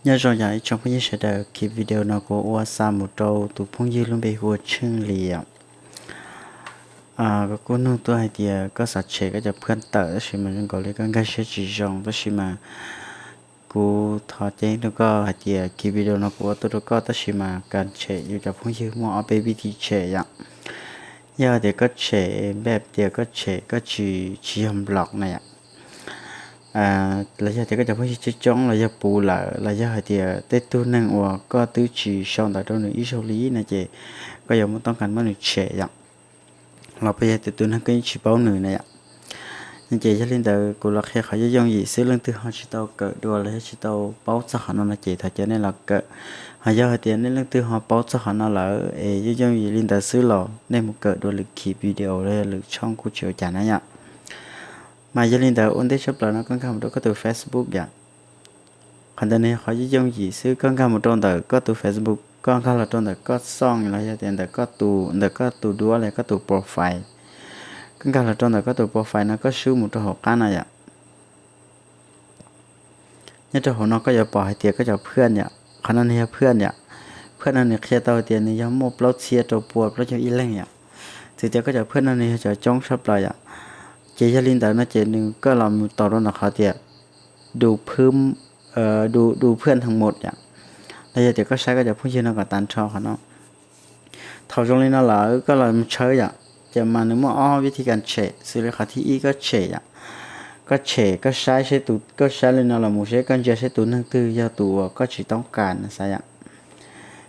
Nyob zoo yog ib tsoom phooj ywg sawv daws, clip video no kuv ua xa mus rau tus phooj ywg lub npe hu ua Tsheej Lis. Koj kuj nug tuaj hais tias koj xav tshem koj cov phwaj tawm tab sis mas zoo nkaus li koj nkag siab tsis zoo, tab sis mas kuv thov ceeb rau koj hais tias clip video no kuv ua tuaj rau koj tab sis mas kas tshem yus cov phooj ywg muaj ob peb vib thib tshem yom. Yog tias koj tshem npaj tias koj tshem koj tsis, tsis yog nplom na yom, los yog tias koj cov phooj ywg coob coob los yog puv lawm los yog hais tias tej tug neeg uas koj twb tsis sau ntawv rau nws ib zaug li no ces koj yuav muaj toob kas muab nws tshem yom. Los puas yog tias tus neeg koj yeej tsis paub nws na yom. Ces yog li ntawd kuv los qhia qhov yooj yooj yim xwb, leej twg ho tsis tau kawm dua los yog tsis tau paub txog qhov no no ces thov caw nej los kawm. Ho yog hais tias nej leej twg ho paub txog qhov no lawm es yooj yooj yim li ntawd xwb los nej mus kawm dua lwm clip video los yog lwm tshooj kuj tsis ua cas na yom. Mas yog li ntawd ua ntej tshaj plaws no koj nkag mus rau koj tus Facebook yom. Qhov ntawd nws yog qhov yooj yooj yim xwb, koj nkag mus rau ntawm koj tus Facebook, koj nkag los rau ntawm koj xoj los yog tias ntawm koj tus, ntawm koj tus duab los koj tus profile. Koj nkag los rau ntawm koj tus profile no koj swb mus rau hauv qab no yom. Nyob rau hauv no koj yuav pom hais tias koj cov phwaj yom, qhov no nws yog phwaj yom. Phwaj no nws qhia tau hais tias nws yog muaj plaub txhiab rau pua plaub caug ib leeg yom. Txawm tias koj cov phwaj no nws yog cov coob tshaj plaws yom. Ces yog li ntawd no ces nws koj los mus tau rau ntawm qhov tias du phwaj, du phwaj thee mus yom. Los yog tias koj saib koj cov phooj ywg no kom tag nrho qhov no. Thaum zoo li no lawm koj los mus tshawb yom, ces mas nws muaj ob vib thib kas tshem, xws li qhov thib ib koj tshem yom. Koj tshem koj saib seb tus, koj saib li no los mus seb koj ntsia seb tus neeg twg yog tus uas koj tsis toob kas no xav yom.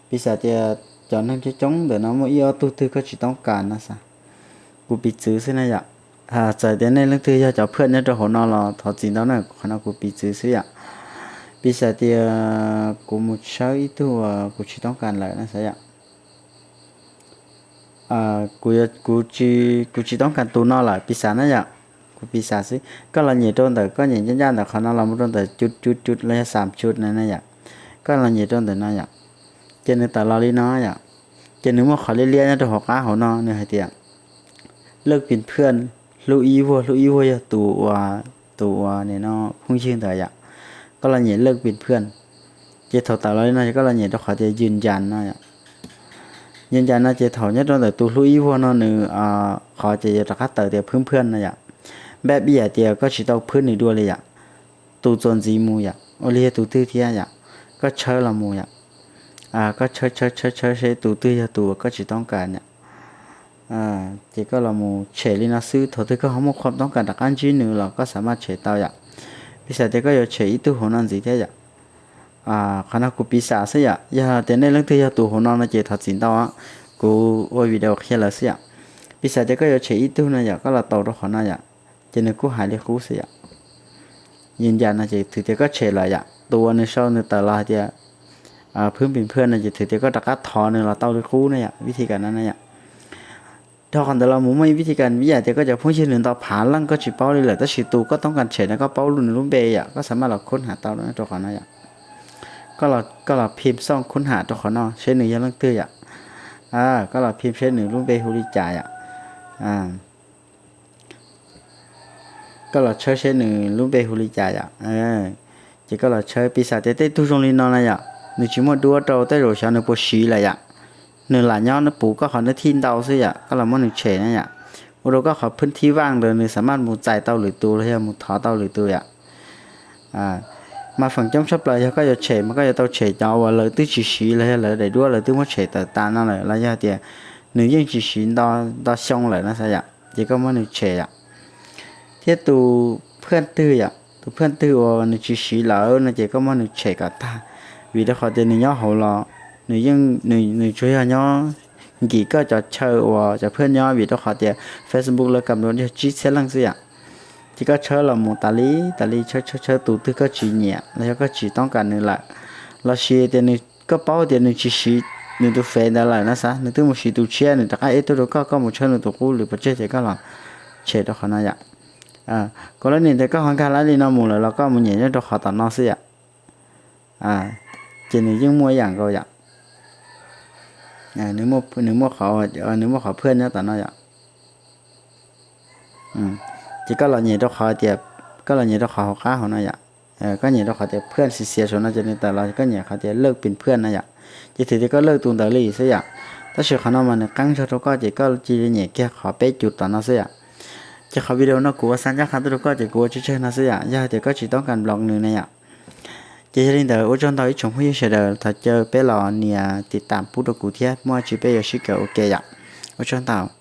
Piv xam tias cov neeg coob coob ntawm no muaj ib ob tug twg koj tsis toob kas no xav. Kuv piv txwv xwb na yom. Txawm tias nej leej twg yog cov phwaj nyob rau hauv no los thov txim ntau na, qhov no kuv piv txwv xwb yom. Piv xam tias kuv mus tshawb ib tug uas kuv tsis toob kas lawm no xav yom. Kuv, kuv tsis toob kas tus no lawm piv xam na yom. Kuv piv xam xwb, koj los nyem rau ntawm, koj nyem ncaj ncaj ntawm qhov no los mus rau ntawm cub cub cub los yog xam cub na na yom. Koj los nyem rau ntawm no yom. Ces nws tawm los li no yom. Ces nws muaj qhov liab liab nyob rau hauv qab hauv no nws hais tias lej pis phwaj, hlub ib vuag, hlub ib vuag yog tus uas, tus uas nim no phooj ywg ntawd yom. Koj los nyem lej pis phwaj. Ces thaum tawm los li no ces koj los nyem rau qhov tias yws ncas no yom. Yws ncas no ces thaum nyob rau ntawm tus hlub ib vuag no nws, qhov ces yuav rov qab tawm tias phwb phwaj no yom. Npaj pib yam tias koj tsis tau phwb nws dua li yom. Tus txuas ntxiv mus yom, ua li yog tus twg thiab yom. Koj tshawb los mus yom. Koj tshawb tshawb tshawb tshawb seb tus twg yog tus uas koj tsis toob kas yom. Ces koj los mus tshem li no xwb, thaum twg koj ho muaj qhov toob kas rov qab ntsib nws los koj xav maj tshem tau yom. Piv xam tias koj yuav tshem ib tug hauv no ntxiv thiab yom. Qhov no kuv piv xam xwb yom, yog tias nej leej twg yog tus hauv no no ces thov txim ntau, kuv ua video qhia lawm xwb yom. Piv xam tias koj yuav tshem ib tug no yom, koj los tau rau qhov no yom. Ces nws kuj hais li qub xwb yom. Yws ncas no ces thwm tias koj tshem lawm yom, tus uas nws sau nws tawm los hais tias phwb pis phwaj no ces thwm tias koj rov qab thov nws los tau li qub na yom, vib thib kas no na yom. Dhau qhov ntawd los mus muaj ib vib thib kas, vim yam tias koj cov phooj ywg nws ntau phav leej koj tsis paub li lawm, tab sis tus koj toob kas tshem no koj paub nws lub npe yom, koj xav maj los khub ham tau rau qhov no yom. Koj los phim xoj khub ham rau qhov no seb nws yog leej twg yom. Koj los phim seb nws lub npe hu li cas yom. Koj los tshawb seb nws lub npe hu li cas yom. Ces koj los tshawb, piv xam tias tej tug zoo li no na yom, nws tsis muaj duab rau, tej zaum xyov nws puas siv lawm yom. Nws lam nyob puv koj qhov nws thij ntau xwb yom, koj los muab nws tshem na yom. Ua rau koj qhov phwb thib vaj ntawd nws xav maj mus txais tau lwm tus los yog mus thov tau lwm tus yom. Mas feem coob tshaj plaws yog koj yuav tshem mas koj yuav tau tshem cov uas lawv twb tsis siv los yog lawv daim duab lawv twb muab tshem tawm tas no lawm los yog tias nws yeej tsis siv nto xyoo lawm no xav yom, ces koj muab nws tshem yom. Thiab tus phwaj twg yom, tus phwaj twg uas nws tsis siv lawm no ces koj muab nws tshem kom tag, vim rau qhov tias nws nyob hauv los nws yeej, nws tsuas yog nyob nkim koj cov chaw uas cov phwaj nyob, vim rau qhov tias Facebook lawv kam los yog tsib txhiab leej xwb yom. Ces koj tshawb los mus tas li tas li, tshawb tshawb tshawb tus twg koj tsis nyiam los yog koj tsis toob kas nws lawm, los sis tias nws, koj paub tias nws tsis siv nws tus fev ntawd lawm no xav, nws twb mus siv tus tshiab nws rov qab ib tuaj rau koj, koj mus tshawb nws tus qub lwm pov tseg ces koj los tshem rau qhov no yom. Kuv lab nim tias koj ho nkag lab li no mus lawm los koj mus nyem nyob rau qhov tom no xwb yom. Ces nws yeej muaj ib yam nkaus yom. Nws muaj qhov phwaj nyob tom no yom. Ces koj los nyem rau qhov tias, koj los nyem rau qhov hauv qab hauv no yom. koj nyem rau qhov tias เพื่อน xiav xiav saum no ces nws tawm los koj nyem qhov tias เลิกเป็นเพื่อน na yom. Ces thaum tias koj เลิก tus ntawd li xwb yom. Tab sis qhov no mas nws qeeb zog rau koj ces koj cia li nyem kiag qhov peb cus tom no xwb yom. Ces qhov video no kuv ua xa ncaj qha tuaj rau koj ces kuv ua tsawg tsawg no xwb yom, yog hais tias koj tsis toob kas block nws na yom. Ces yog li ntawd ua tsaug ntau ib tsoom phooj ywg sawv daws, thov caw peb los nias tiv tam pub rau kuv thiab, muaj tsis peb yuav sib kawm ua ke yom. Ua tsaug ntau.